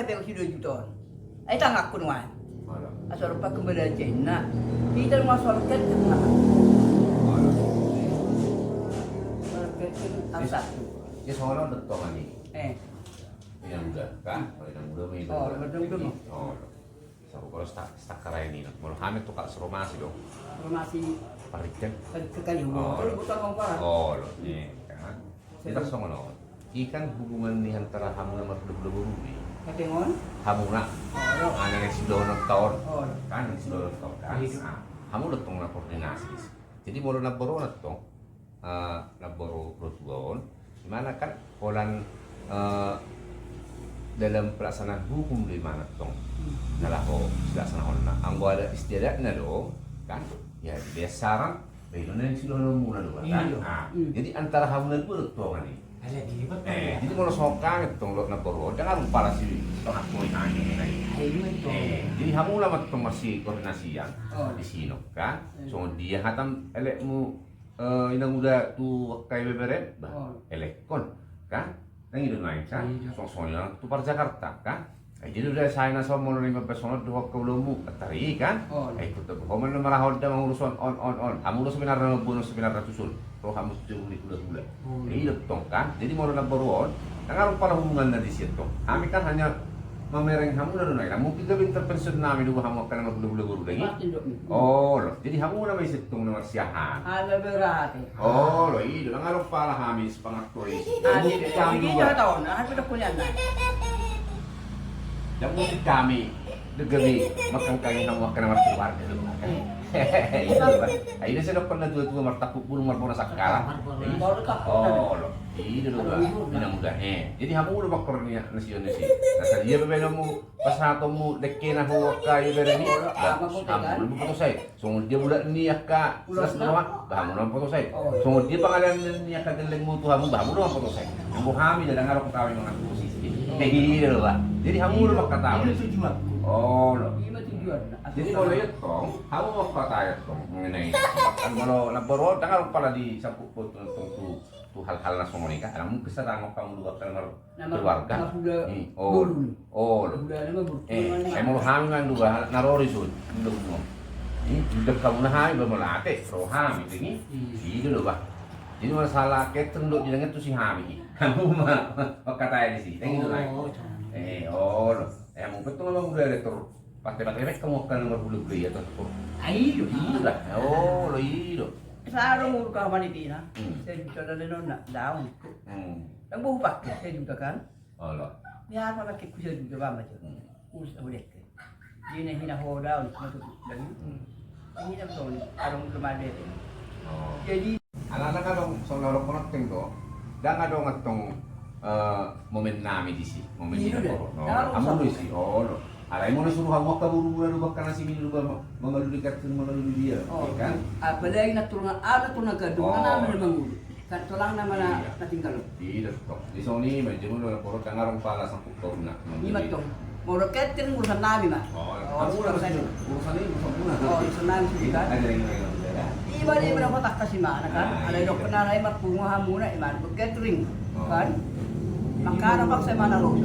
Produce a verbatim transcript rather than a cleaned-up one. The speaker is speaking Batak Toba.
Tel si dua juta on. Ai tangan ku nuan. Asa rupa kembali aja na. Kita rumah soal ket tengah. Soal ket tengah satu. Ya soalnya betul kan ini. Eh. Yang udah kan, kalau yang udah main. Oh, betul, betul. Oh. Sabu kalau stak stak karai ni, molo hami tu kak seromasi do. Seromasi. Parikan. Parikan kayu. Oh, kalau bukan kompor. Oh, lo ni kan. Kita songon on. I kan hubungan ni antara hamu na marhula-hula boru i. Katengon? Hamu na. Oh, lo. Ana na sidohonon taon. Oh, lo. Kan na sidohonon taon kan. Hamu do tong na koordinasi. Jadi molo na boru na tong. Naboru rotua on, imana kan holan dalam pelaksanaan hukum do imana tong. Na laho silaksanahon na anggo ada istiadatna do kan, ya biasaran baino na sidohononmuna do kan. Jadi antara hamu na dua do tong ani. Jadi molo songkang tong lot naboru on jangan rupa lasi tongah koi nai. Jadi hamu na mattong masi koordinasian di sino kan. Songon dia hatam elekmu. Inang uda tu angka ibebere ba elekkon kan. Nang i do nuaeng kan. Songon songon tu par Jakarta kan. Jadi uda sai na somo na lima belas songon do angka ulaonmu atari kan. Ai kuta bohoman na marahonda mangurus on on on on hamu do sebenarna mambuan on sebenarna tusun. Roha musti muli hula-hula. Ai do tong kan. Jadi molo na boru on. Nang adong pala hubungan na di sian tong hami kan hanya mamereng hamu na do nai na mungkin gabe intervensi nami do hamu angka na marhula-hula boru daging. Olo, jadi hamu na ma i sentong na marsiahan. Olo, i do nang adong pala hami sepangat kori. Mungkin kami dua. Yang mungkin kami degabe makan kami hamu angka na markeluarga do. Aida sedok pernah tua-tua martapuk bulu marbona sakala. Olo, i do do ba. Jadi hamu do makkor ni na sio na si na sadia be baenonmu. Pasahatonmu dekke na ho angka ibebere ni. Hamu na mampoto sai. Songon dia bulat ni angka silas na roha ba hamu na mampoto sai. Songon dia pangalean ni angka gellengmu tu hamu ba hamu na mampoto sai. Anggo hami da dang adong hami mangaku posisi. Jadi hamu na mangkatahon. Olo. Jadi molo i tong hamu mangkatahon tong mengenai molo na boru on dang adong pala di sampuk potun tong tu hal-hal na songon i kan. Mungkin sada anggo hamu dua angka na mar keluarga. Olo. Ai molo hami nang dua na ro di son. Ndok hamu na hami ba molo ate ro hami dengki. I do do ba. Jadi molo salah keter ndok di danget tu si hami. Hamu ma mangkatahon di si dengki do nai. Olo. Ai mungkin tong molo uda elektor. Pate-pate rek kamu angka na marhula-hula i atas ko. Ai do. I do lah. Olo i do. Sada murka manitina. Sejuta na lenonna daun. Dang bohu pake sejuta kan. Olo. Biar ma pake ku sejuta ba ma jo. Us au dekke. Di na hina ho daun ma tu daging. Hina so ni adong lemade. Jadi ala na kadong songon na dokkon anteng do. Dang adong antong momen nami disi momen ni na boru. Hamu do isi olo. Alai molo suru hamu angka boru na do angka na sibini do ba mangalului kartu mangalului dia. Kan apalagi na turun ada turun gadung na mana mangulu. Kan tulang na mana na tinggal. Ida tong di songon i ma jolo na boru dang adong pala sampuk toruna. Ima tong. Molo catering urusan nami ma. Urusan nami sudah. Ima dia berapa tak kasih mana kan. Ada dokter nalai marpungu hamuna ima catering kan. Makanan paksa mana lo.